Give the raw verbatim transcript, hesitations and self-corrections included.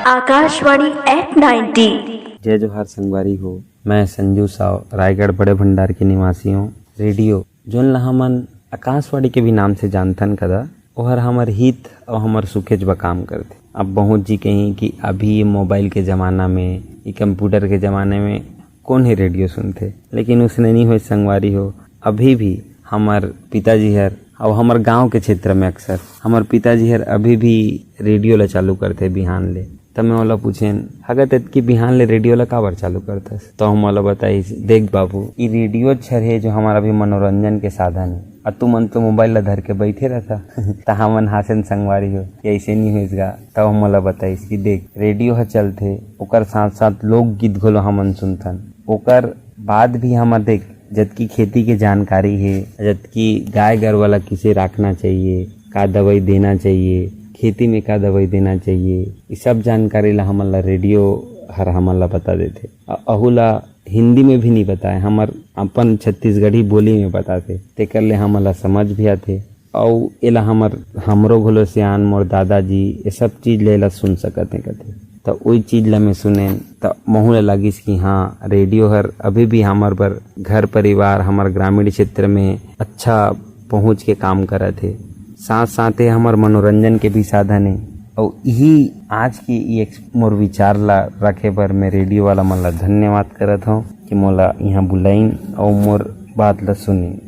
Akashvani eight ninety. जय जोहार संगवारी हो, मैं संजू साव, रायगढ़ बड़े भंडार के निवासी हूँ। रेडियो, जोन ला हमन आकाशवाणी के भी नाम से जानथन कदा, ओहर हमर हित अउ हमर सुखेच बर काम करथे। अब बहुत जी कही कि अभी ये मोबाइल के जमाना में, ये कंप्यूटर के जमाने में कौन हे रेडियो सुनथे, लेकिन उसने नहीं होय संगवारी हो। अभी भी हमर पिताजी हर, अउ हमर गांव के क्षेत्र में अक्सर हमर पिताजी हर अभी भी रेडियो ला चालू करथे बिहान ले। त मैं ओला पूछेन, "हगत एतकी बिहान ले रेडियो ला काबर चालू करथस?" त हम ओला बताइस, "देख बाबू, ई रेडियो छर हे जो हमारा भी मनोरंजन के साधन हे, अउ तुमन तो मोबाइल ला धर के बैठे रहता।" त हमन हासेन संगवारी हो कि ऐसे नहीं होइस गा। तब हम ओला बताइस कि देख, रेडियो ह चलथे, ओकर साथ साथ लोकगीत घलो हमन सुनथन, ओकर बाद भी हमर देख, जतकी खेती के जानकारी हे, जतकी गाय गरवा ला किसे राखना चाहिए, का दवाई देना चाहिए, खेती में का दवाई देना चाहिए, ये सब जानकारी ला हमन ला रेडियो हर हमन ला बता देथे। अ-, अहू ला हिंदी में भी नहीं बताए, हमर अपन छत्तीसगढ़ी बोली में बताथे, तेकर ले हमन ला समझ भी आथे। अउ एला हमर, हमरो घलो सियान, मोर दादाजी, ये सब चीज ले एला सुन सकत हे कथे। त ओई चीज ला मैं सुनेन, त महू ला लागिस कि हाँ, रेडियो हर अभी भी हमर बर घर परिवार, हमर ग्रामीण क्षेत्र में अच्छा पहुँच के काम करत हे। साथ साथ हे हमर मनोरंजन के भी साधन हे। अउ इही आज के ई एक्स-, मोर विचार ला रखे बर मैं रेडियो वाला मन ला धन्यवाद करत हौं कि मोला इहाँ बुलाइन अउ मोर बात ला सुनिन।